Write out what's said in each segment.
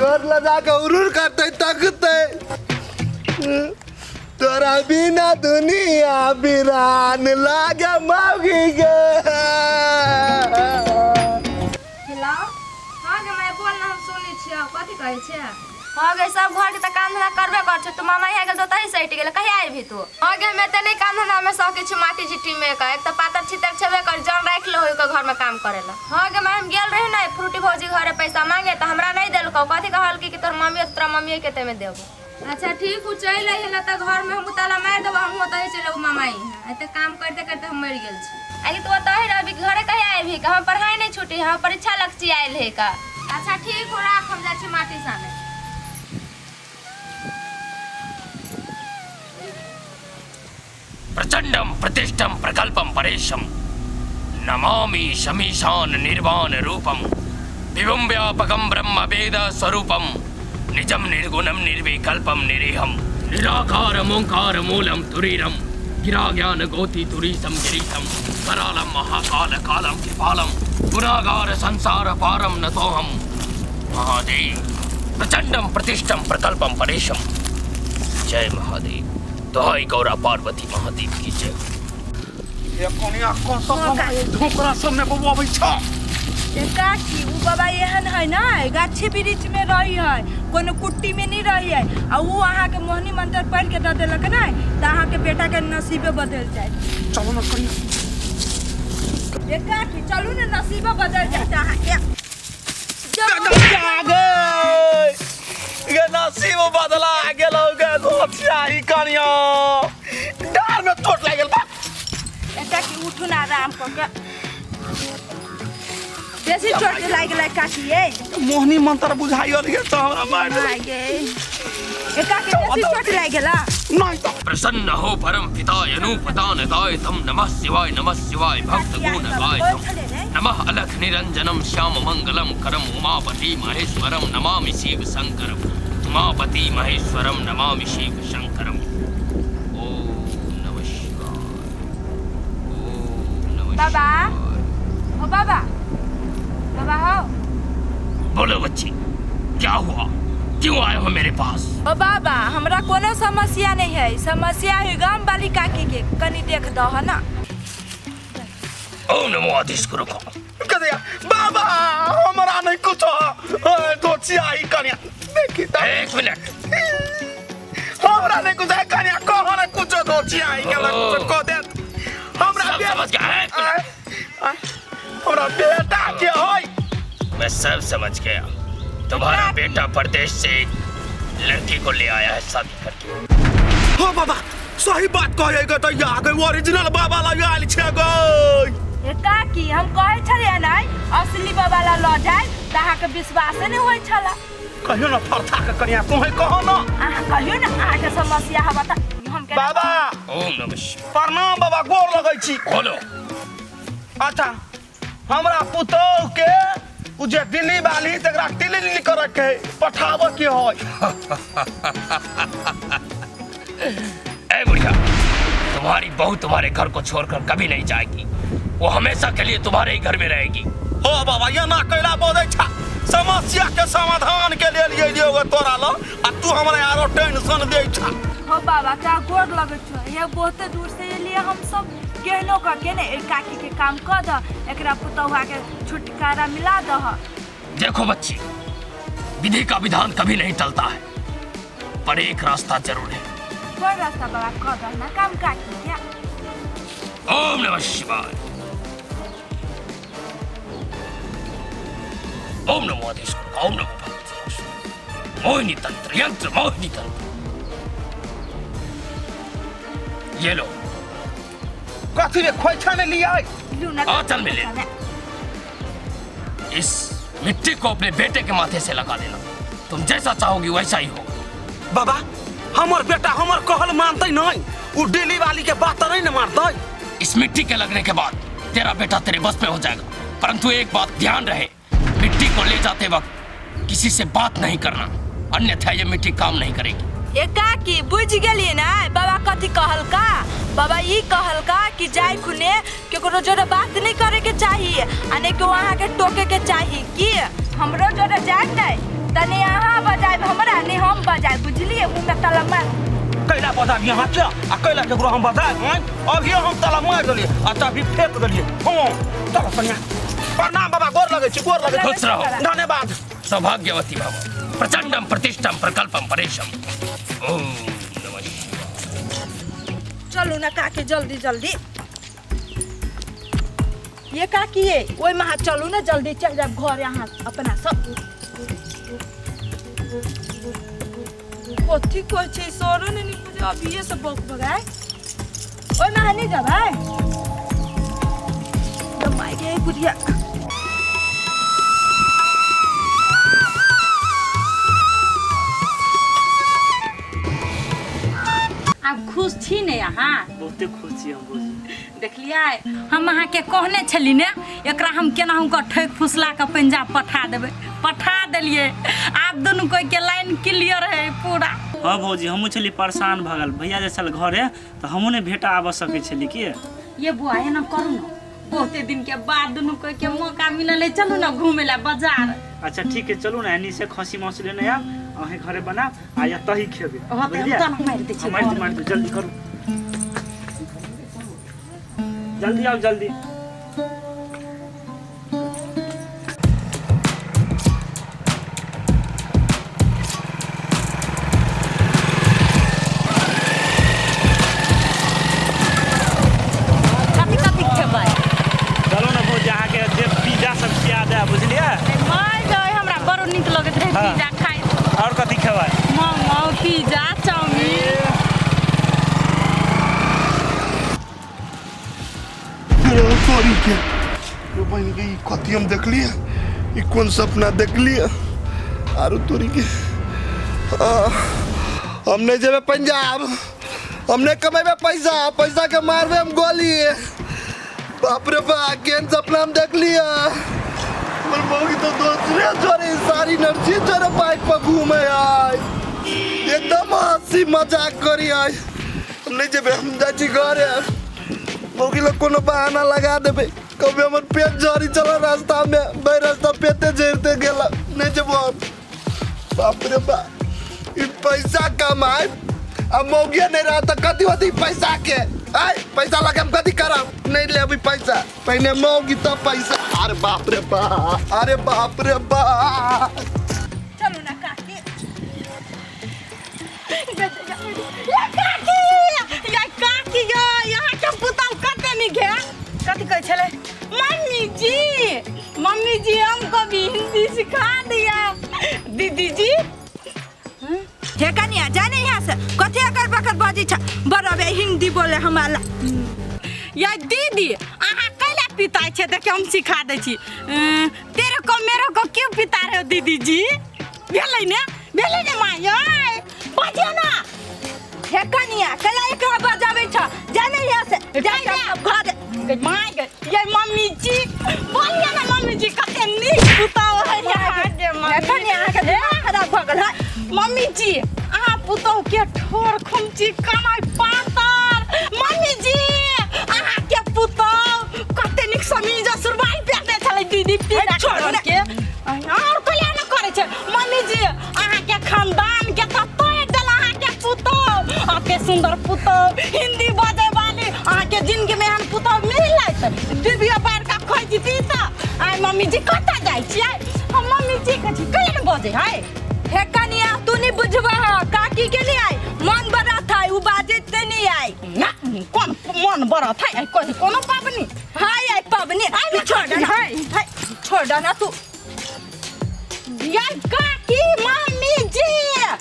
घर लऽ जाके उरुर करतै तकतै। तोरा बिना दुनिया बिरान लागे मौगी गे। हेलो, हाँ गे माय, बोल ना, हम सुनै छियौ, कथी कहै छियै? हाँ गे, सब घरके तऽ काम धंधा करबे कर छौ तू। मामा यहाँ गेल तऽ ओतहि सटि गेल, कहिया अयबही तू? हाँ गे, हम एते नहि काम धंधा मे सकै छी, माटी झिट्टी मे का एक तऽ पातर छितर छेबे कर, जन राखि लहो के घरमे काम करे ला। हाँ गे माय, हम गेल रही ने फ्रूटी भौजी घरे पैसा मांगे तऽ हमरा नहि देलकौ, कथी कहलकी कि तोहर मम्मी, तोरा मम्मी के तेमे देबो। अच्छा ठीक हो, चलि अइहे ना तऽ घरमे हम ताला मारि देबो, हमहूँ ओतहि चलि अयबो मामा यहाँ। एते काम करते करते हम मरि गेल छी। आगे तू ओतहि रहबी, घरे कहिया अयबही? का हम पढ़ाइ नहि छुटी, हमर परीक्षा लगची आयल है का। अच्छा ठीक हो, राख, हम जाइ छी माटी साने। प्रचंडम प्रतिष्ठम प्रकल्पम परेशम नमामि शमीशान निर्वाण रूपम विभुम व्यापकम ब्रह्म वेद स्वरूपम निजम निर्गुणम निर्विकल्पम निरीहम निराकारम ओंकार मूलम तुरीरम गिरा ज्ञान गोति तुरीसम गिरीशम करालम महाकाल कालम कृपालम गुणागार संसार पारम नतोहम महादेव प्रचंडम प्रतिष्ठम प्रकल्पम परेशम। जय महादेव, दोहाई गौरा पार्वती महादेव की जय। ये कनिया कौन सब धोकरा सब में बबुआ अबै छ? ए काकी, उ बाबा एहन है ना, गाछी वृक्ष में रही है, कोनो कुट्टी में नहीं रही है, आ उ अहाँ के मोहनी मंत्र पढ़ के दऽ देलक ना तऽ अहाँ के बेटा के नसीबे बदल जाए। चलो ना कनिया। ए काकी, चलू ने, नसीबे बदल जाए अहाँ के। गे नसीब बदला गेलौ गे धोतिया ही कनिया, डार में चोट लागि गेल बा। ए काकी, उठू ना, आराम कऽ के। बेसी चोट लागि गेलै काकी? ए मोहनी मंत्र बुझाइल गे तऽ हमरा मारि देलक। माय गे, ए काकी, बेसी चोट लागि गेला? नहीं तऽ। प्रसन्न हो परम पिता अनुपदान दाय तम नमः शिवाय नमः शिवाय भक्त गुण गाय तम नमः अलख निरंजनम श्याम मंगलम करम उमापति महेश्वरम नमामि शिव शंकरम उमापति महेश्वरम नमामि शिव शंकरम। ओम नमः शिवाय, ओम नमः बाबा। शिवाय। ओ बाबा, बाबा हो। बोलो बच्ची, क्या हुआ? क्यों आए हो मेरे पास? ओ बाबा, हमरा कोनो समस्या नहीं है, समस्या है गाम वाली काकी के, कनी देख दह ना। ओम नमो आदेश गुरु को कहिया बाबा, हमरा नहीं कुछ धोतिया ही कनिया, देखी तऽ। एक मिनट। हमरा नहीं कुछ है कनिया, कहो ना कुछ, धोतिया ही के हमरा कुछ कह दे हमरा। सब समझ गया, एक मिनट। आय, आय, हमरा बेटा के होय। मैं सब समझ गया, तुम्हारा बेटा परदेश से एक लड़की को ले आया है शादी करके। हो बाबा, सही बात कहे गे तऽ या गे ओरिजिनल बाबा लग आयल छै गे। ए काकी, हम कहै छलियै नै असली बाबा ला लऽ जाय तऽ अहाँके विश्वासे नहि होइ छला। कहियो ना फरथा के कनिया, तोहे कहो ना। अहाँ कहियो ने, अहाँके समस्या हवा तऽ हम केना? बाबा। ओम नमः शिवाय। प्रणाम बाबा, गोर लगै छी। बोलो। अच्छा, हमरा पुतोह के उ जे दिल्ली वाली तकरा टिल्ली लिल्ली करे के है, पठाबऽ के है। ए बुढ़िया, तुम्हारी बहू तुम्हारे घर को छोड़कर कभी नहीं जाएगी, वो हमेशा के लिए तुम्हारे ही घर में रहेगी। हो बाबा, एना कैला बजै छा? समस्या के समाधान के लेल अयलियौ गे तोरा लग आ तू हमरा आरो टेंशन दै छा। हो बाबा, का गोर लगै छौ, ये बहुते दूर से एलियै हम सब, केहनो कऽ के ने एहि काकी के काम कऽ दह, एकरा पुतहुआ के छुटकारा मिला दह। देखो बच्ची, विधि का विधान कभी नहीं टलता है, पर एक रास्ता जरूर है। कोन रास्ता बाबा? कऽ दह ना काम काकी के। ओम नमः शिवाय, ओम नमो आदेश, ओम नमो भगवते वासुदेवाय। मोहिनी तंत्र यंत्र, मोहिनी तंत्र, ये लो। कथी रे, खोइछा ने लियै? लू ना। आंचल में ले। इस मिट्टी को अपने बेटे के माथे से लगा देना, तुम जैसा चाहोगी वैसा ही होगा। बाबा, हमर बेटा हमर कहल मानतै नहीं? उ दिल्ली वाली के बात तऽ नहीं ने मानतै? इस मिट्टी के लगने के बाद तेरा बेटा तेरे बस में हो जाएगा, परंतु एक बात ध्यान रहे, मिट्टी को ले जाते वक्त किसी से बात नहीं करना, अन्यथा ये मिट्टी काम नहीं करेगी। ए काकी, बुझि गेलियै ने बाबा कथी कहलका? बाबा ई कहलका कि जाय खुने केकरो जोरे बात नहीं करे के चाही आ नहि केओ अहाँके टोके के चाही, कि हमरो जोरे जायब नहि तनी अहाँ हम बजाय बुझलिए मुंह में ताला मार कैला बजाबी अहाँ के आ कैला केकरो हम बजाय आँय अभियो हम ताला मारि देलियै आ चाभी फेंक देलियै। हँ चलो कनिया, प्रणाम बाबा, गोर लगै छी, गोर लगै छी। खुश रहो। धन्यवाद। सौभाग्यवती भव प्रचंडम प्रतिष्ठम प्रकल्पम परेशम। ओम नमः शिवाय। चलू ना काकी जल्दी जल्दी। ये काकी ये ओहि में अहाँ चलू ना जल्दी, चल जाब घर यहाँ अपना सब। कथी कहै छै सरो ने नहीं बुझे, अभिये से बक बगाए। ओहि में अहाँ नहीं जबै? माय गे बुढ़िया। आब खुश छी ने अहाँ? बहुते खुश छी हम भौजी। देखलियै हम अहाँके कहने छली ने एकरा हम केनाहु कऽ ठकि फुसला कऽ पंजाब पठा देबै, पठा देलियै। आब दुनू कोइ के लाइन क्लियर है पूरा। हाँ भौजी, हमहूँ छली परेशान भऽ गेल, भैया जे छल घरे तऽ हमहूँ नहि भेंट आबऽ सकै छली की। ये बुआ एना करू ने, बहुते दिन के बाद दुनू कोइ के मौका मिलल है, चलू ने घूमे ला बाजार। अच्छा ठीक है, चलू ने, एनी से खसी मांस लेने आब, अहीं घरे बनाब आ एतऽ ही खेबै। हाँ, तऽ हम बुझलियै? ताला मारि दै छियै हाँ, मारि दियौ, घरमे। मारि दियौ, जल्दी करू, जल्दी आउ जल्दी। कथी कथी खेबै? चलू ने भौजी, अहाँके जे पिज्जा सब खिया दे, बुझलियै? माय गै, हमरा बड़ नीक लगैत रहै हाँ। पिज्जा खाइ। आओर कथी खेबै? Momo, pizza, chowmein. सॉरी के यो बहिन के ई कथी हम देखलिए, ई कोन सपना देखलिए? आरो तोरी के हम नहीं जेबे पंजाब, हम नहीं कमेबे पैसा, पैसा के मारबे हम गोली। बाप रे बाप, केहन सपना हम देखलिए। हमर मौगी तो दोसरे जोरे सारी नर्सी जोरे बाइक पर घूमे आय, एकदम हंसी मजाक करी आय। हम नहीं जेबे, हम जाइ छी घरे। मौगी लोग कोनो बहाना लगा देबे, कभी हमर पेट झरी चल रास्ता में, बे रास्ता पेटे झरते गेला, नहीं जेबो हम। बाप रे बाप, ई पैसा कमाए आ मौगिया नहीं रहा तो कथी होती पैसा के? आय पैसा लगे हम कथी करब? नहीं ले अभी पैसा, पहले मौगी तब पैसा। अरे बाप रे बाप, अरे बाप रे बाप। चलू ना काकी। ये काकी, ये काकी ये यहाँ के पुतहु कते नीक है। कथी कहै छलै? मम्मी जी, मम्मी जी हमको भी हिंदी सिखा दिया दीदी जी। हे कनिया, जा ने यहाँ से, कथी अकर बकर बजै छ, बड़ अबे हिंदी बोले हमरा। ये दीदी अहाँ कैला पिताइ छै? देखियौ हम सिखा दै छी। तेरे को मेरे को क्यों पिता रहे हो दीदी जी? भेलै ने, भेलै ने माय? यै बजियौ ना। हे कनिया, कैला एकरा बजाबै छ? जा ने यहाँ से, जा जा ने घर। गे my गे, ये मम्मी जी बोलिए ना, मम्मी जी कते नीक पुतहु है यहाँ के। हे मम्मी कनिया, अहाँके दिमाग खराब भऽ गेल है। मम्मी जी अहाँ पुतहु के ठोर खुमची कमाइ पातर। मम्मी जी अहाँ के पुतहु कते नीक समीज आ सुरवाई पहिरने छलै दीदी पीरा छोड़ू ने। के और कहिया ने करै छै। मम्मी जी अहाँ के खानदान के तऽ तोड़ि देल अहाँ के पुतहु। अते सुंदर पुतहु, हिंदी बजै वाली, अहाँ के जिंदगी में एहन पुतहु मिलत दिव्य बार का खोजती तऽ। आइ मम्मी जी कतऽ जाइ छियै? हम मम्मी जी कहै छी कहिया ने बजै है। हे कनिया, तू नहीं बुझबा ह, काकी के नहीं आई मन बड़ा था, उ बाजैत नहीं आई ना कोन मन बरत है? आइ कोन कोनो पाबनि हाय आई पबनी आइ तू छोड़ ना, हाय हाय छोड़ ना तू। यार काकी, मम्मी जी,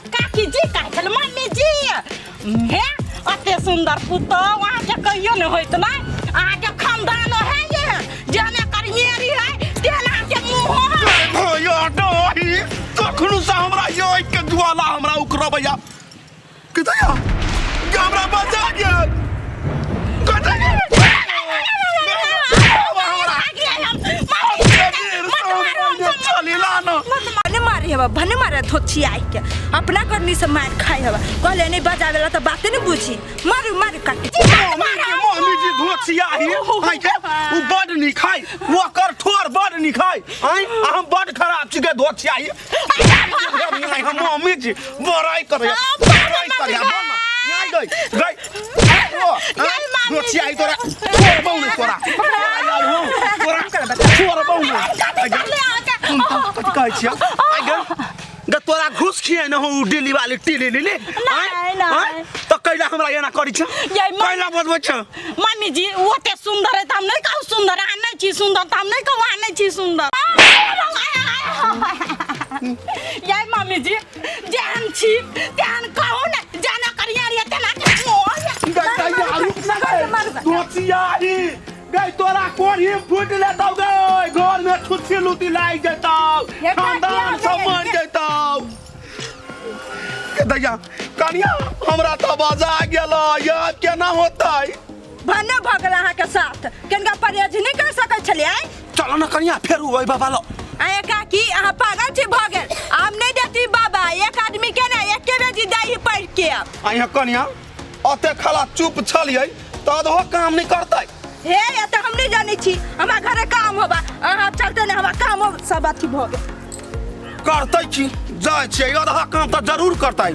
काकी जी कहै छल मम्मी जी। हे अते सुंदर पुतहु अहाँके कहियो नहि होइत ने। अहाँके खानदान है ये जेहने करियेरी है तेहन अहाँके मुँहो है। भैया डोही कखनो से हमरा यो के ज्वाला हमरा उकरबैया कतया हमरा बचा गेल, कतया गेल? भागि हम, चलिला न ने मारे। मारी हवा भने मारे धोची आई के अपना करनी से मार खाई हवा कहले नहीं बजावेला तो बाते नहीं बुझी मारू मारू काट मम्मी जी धोचिया ही आई के उ बड निखाई ओकर ठोर बड निखाई आई आ हम बड खराब छी के धोचिया ही हम मम्मी जी बड़ाई करे बड़ाई करे बोल ना आई गई गई ओ धोचिया ही तोरा ठोर बहु ने तोरा तोरा ठोर बहु ने कथी कहै छियै आई गई गे तोरा घूस खिए न हो डिली वाली टीली लीली नहीं, नहीं। तो कैला हमरा एना करै छ ये म- कैला बजबै छ मम्मी जी ओते सुंदर है त हम नहीं कहू सुंदर अहाँ नहीं छी सुंदर त हम नहीं कहू अहाँ नहीं छी सुंदर ये मम्मी जी जेहन छी तेहन कहू ने जेना करिया रहिए तेना के दोचियाही गई तोरा कोढ़ी फूट लेतौ गई घर में छुच्छी लुती लागि जेतौ खानदान सब मर जेतौ के दैया कनिया हमरा तऽ बजा गेल याद केना होतै भने भऽ गेल अहाँके साथ केनका परहेज नहीं कर सकै छलियै आँय? चल न कनिया फेर ओहि बाबा लग आँय काकी अहाँ पागल छी भऽ गेल हम नहीं देती बाबा एक आदमी के ना एके बेजी दाही पढ़ के आइया कनिया ओते खला चुप छलियै तऽ अधो काम नहि करतै हे ये तऽ हम नहीं जानै छी हमरा घरे काम होबा अहाँ चलते ने हमरा काम हो सब अथी भऽ गेल करतै की जाइ छियै अधहा काम तऽ जरूर करतै।